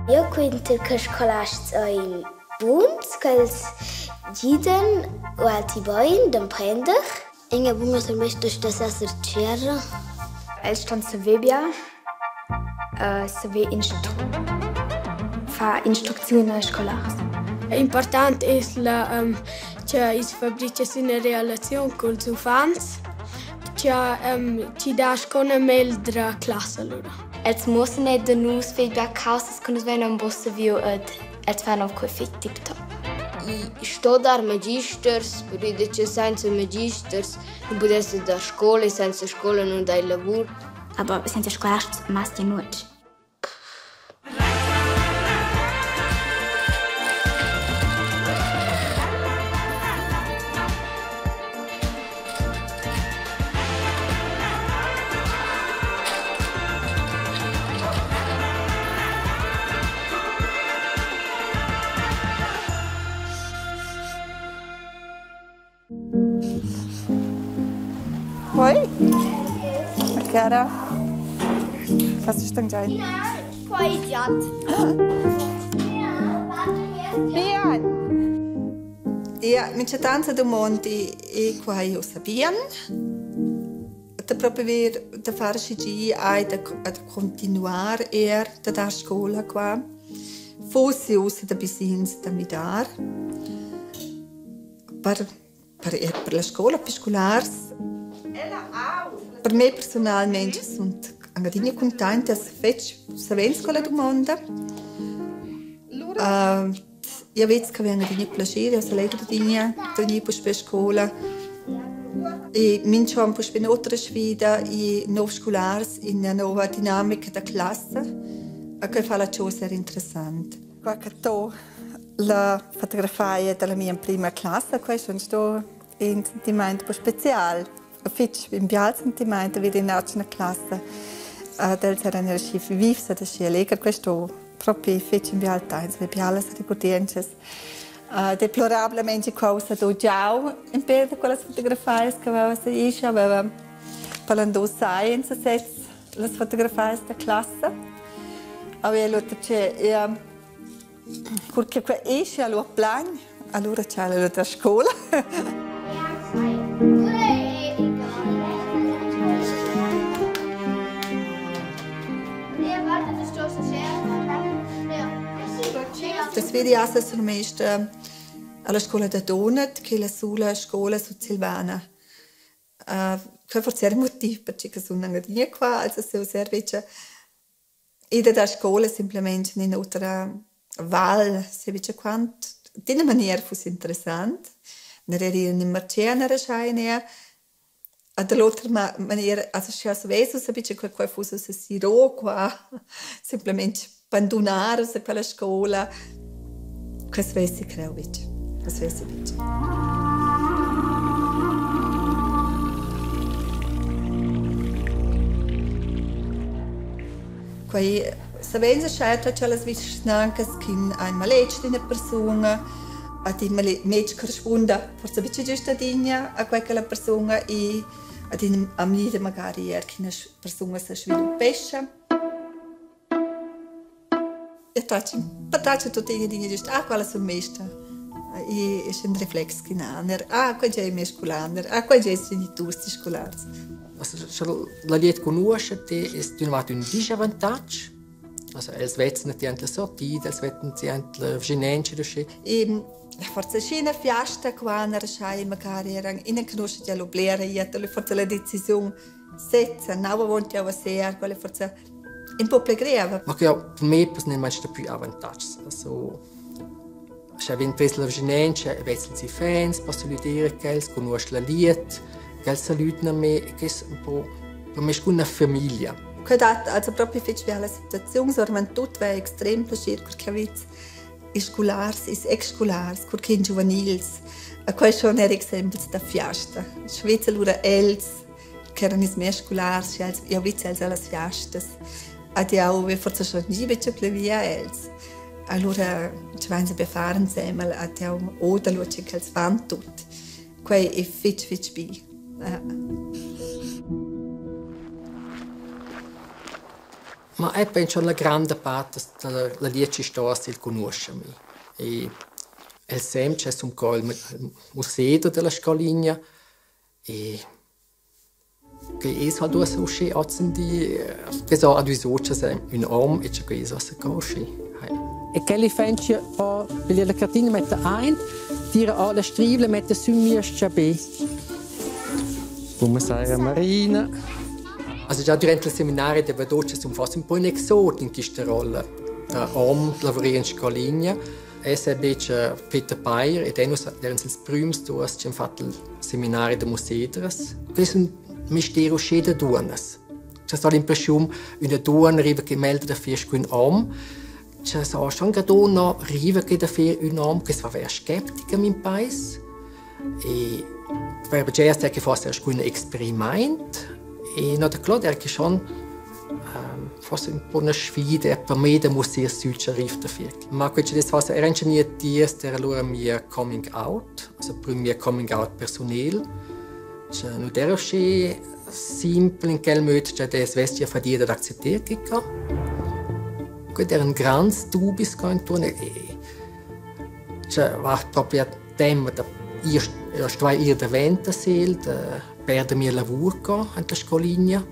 Jeu quintel che scolasts ein buns, ch'els gidan ualti bein d'emprender. Inga buna surmesta stess esser tschera. Els ston saver bia, saver far instrucziun als scolars. Important es la cha i's fabrichess üna relaziun culs uffants, cha chi dà sco üna meglra classa lura. Els muossan eir da nus fich bia caussas che nus vein aunc buca saviu ed els fan aunc quei fich tiptop. I sto dar magisters, perché che senza magisters non pudesse dar scola e senza scola non dai lavur. Aber senza scolasts masti nuot. Hoi. Chiara. Was ist denn dein? Bien. Ja, minchatant sa dumondi e quai ussa bien. Da propi ver da far schi gi hai da da continuar eir da dar scoula qua. Forse ussa da bisins da midar. Per ir per la scola per scolars. Per me persunalmaing sun anc adina cuntainta fetg savens quella dumonda. Ia vez che vegn adina plascher, eu s'allegra adina da gnir puspè a scoula e minch'on puspè ün'otra sfida e novs scolars, üna nouva dinamica da classa. E que fa la chosa eir interessant. Qua che to la fotografia dalla mia emprima classa, questo è sto in sentiment un po special. Fitg in bial sentiment da veder in classa. Ad els eran schi vivs ed aschi alleger. Questo propi fetg in bial temps, ve bialas regurdientschas. Deplorablemente quaussa do giau in per da quellas fotografias che aveva se aveva parlando science sez las fotografias da classa. Aber allora c'è ja cur che que esce allora plagn, allora c'è la da scola. Das vedi assa surmesta alla scoula da Donat, che è la sola scoula sutsilvana. Quei forse era il motiv perché che sun anc qua, also seu servetsch. Ida da scoula simplamaing in ün'otra val, se quant d'üna maniera fuss interessant. Ner ir in Marcena raschai A dall'otra maniera, also sch'jeu savess ussa buca che quei fuss ussa siro qua, semplamein bandunar ussa quella scola, quei savessi creu buc, quei savessi buc. Quei savens aschia tut las vischnancas ch'in ha in maletg d'ina persuna, ad in maletg corrispunda forsa buca giust adina a quei che la persuna ei, ad in amida magari er ch'ina persuna sa sviluppescha. E patratg tuttina adina giust, ah, quella sun mesta. E es ün reflex ch'in ha, ner ah, quei ei mes scolar, ner ah, quei ei geniturs scolars. Also scha la glieud cugnuoscha te es d'üna vart ün dischavantatg. Also els vezzen natürlich la sortida, els vetten la vschinenza ed uschè. E forsa schi üna fiasta qua nareschai magari eran ina conosce già lo blera iet forsa la decisiun sezza nau avont jau a ser quella forsa un po pli greva. Ma che per me personalmente da più avantatgs. Also sche vegn pres la vischinanza e vezzen si fans, posso dire che els conosce la liet, che els salüdan a me, che es un po per me scu una famiglia. Quei dat also proprio fetg bia la situaziun, so tut va extrem plascher perché avits ils scolars, ils ex-scolars, cur che giuvenils, a quei schon er exempels da fiasta. Schweiz allura els, che eran ils miei scolars, els, jau vez els allas fiastas. Ad jau ve forsa schon nie betg pli via els. Allura ci vain be far insieme ad jau oda lur che els fan tut. Quei è fetg fetg bi. Ma Ma eu penso la granda part da la liet chi sto il cugnuoscha mi. E el sem c'es un co il museder da la scoligna e che es halt uossa uschè hozindi, che so adüso cha s'è ün hom e cha que es uossa co uschè. E quel fentschi po piglier la cartina, metta aint, tira o la strivla, metta sün mias chabè. Buonasera Marina. Also già durante il seminario deva doccia sun forse un po' un exot in quista rolla. Da hom lavuré in scoligna. Es è be cha Peter Payer ed eu nus eran ils prüms duos chi han fat il seminari da mussedras. Quist es ün misteri uschè da duonnas. Cha sto l'impreschiun üna duonna riva che melda da fer scu ün hom, cha so schon che donna riva che da fer ün hom, che fa vair skeptica m'impais. E per bgers che forse er scu ün experimaint e no da Claude era che schon forse un po' una sfida per me da mussar sü cha riv da fer. Ma quel che forse era gnir tiers era lura mia coming out, also prüm mia coming out persunel. Che nu d'era usché simpel in quel möd cha dess vess gia fadia dad accepter quicò. Quel eran grands dubis qua intuorn e cioè va propi a temma da ir stuvair ir davent da Segl, da perder mia lavur qua en la scoligna,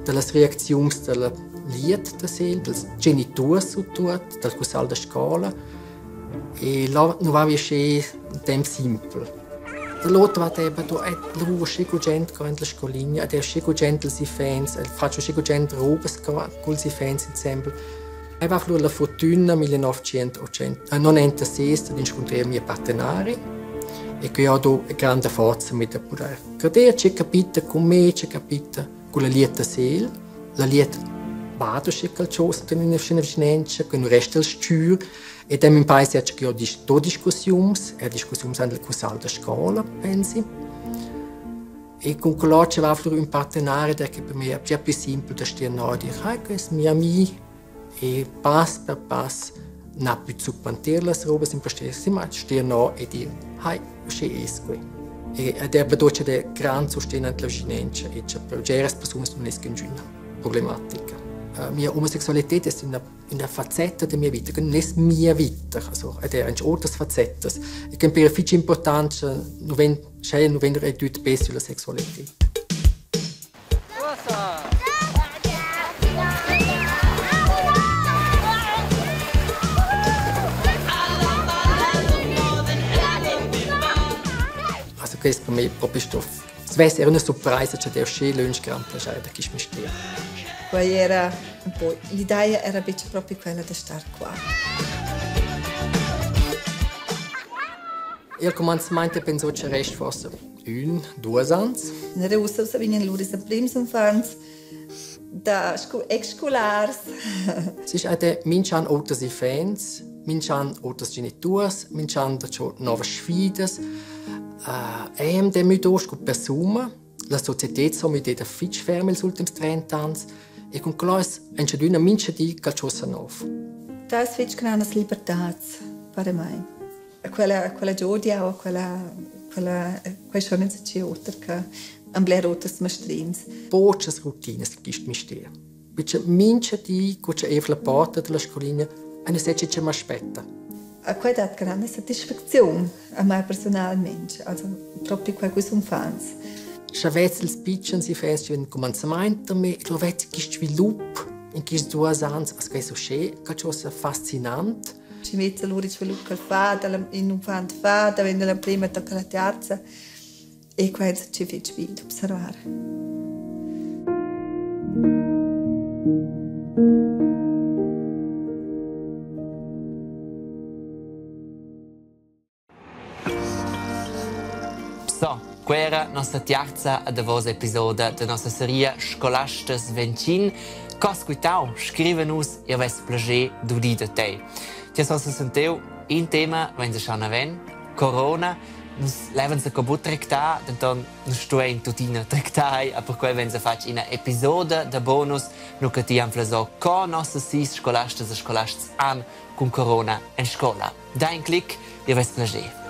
da las reacziuns da la liet da Segl, dals genituors surtuot, dal cussagl da scola. E là nu va uschè ün temp simpel. Da l'otra vart eben do lavur uschè gugent qua in la scoligna ed er uschè gugent els iffaints, el faccio uschè gugent robas qua culs iffaints insembel. Eu va lura la fortüna 1996 ad inscuntrer mia partenari e que ho do granda forza mit da pudair crader che capita cun me, che capita culla lieta sel. La lieta vado sche qualchosa in üna vischnanca, que nu resta al s-chür. Ed em impaisa che ho do discussiuns, er discussiuns an il cussagl da scoula, pensi. E cun quella che va ün partenari, der che per me è già più simpel da stir no e dir, hey, que es mi ami, e pass per pass na plü zuppanter las robas imprestess, ma stir no e dir, hey, uschè es que. E ed er bedò che der grand sustegn ant la vischinanza e che per bgeras persunas nun es ingüna problematica. Mia omosexualität es üna üna facetta da mia vita, che nun es mia vita, also ed er otras facettas. E che per fich important scha nu vegn scha nu vegn redüt be sulla sexualität. Also quest per me propi sto svess era üna surpraisa cha d'eir uschè lönch grand plaschair da quist mestier. Quai era un po l'idea era betg propi quella da star qua. Il cumanzamaint penso cha rest forsa ün, duos ans. In ussa ussa vegnan lur ils emprims uffants da ex-scolars. Es ist auch der minch'an oters iffaints, minch'an oters genituors, minch'an darcho novas sfidas. Eir dem müdo scu persuna. La societed s'ho müdeda fich ferm ils ultims 30 ans e cun quella es enchadüna mincha di qualchosa nouv. Das fetg grandas libertads per mai. Quella, quella giodia o quella, quella, quella schon insatgi oter che an bler oters mastrins. Pochas rutinas quist mister. Perche mincha di, cu cha eu la porta della scolina, eine sezza che m'aspetta. A quei dat granda satisfacziun a mai personalmente, also propi quei cus uffants. Scha vez ils pitschens i fes chi cumanzamaint da me, lo vezzi quist svilup in quists duos ans, as que es uschè qualchosa fascinant. Schi vezza lura il svilup ch'el fa, in uffant fa, davent la prima tocca la terza e quai es fich bel d'observar. So, quella era nossa tiarza e davosa episoda da nossa seria Scolastas Vencin. Co squitau, scriva nus e avess plascher d'udir da tei. Ti has ossa senteu in tema, vegn schon aven, corona. Nus levan se co bu tractar, denton nus stuein tuttina tractar e perquei vegn se fatg ina episoda da bonus, nu che ti anflas co nossas sis scolastas e scolasts han cun corona en scola. Dai in clic, ihr vess plascher.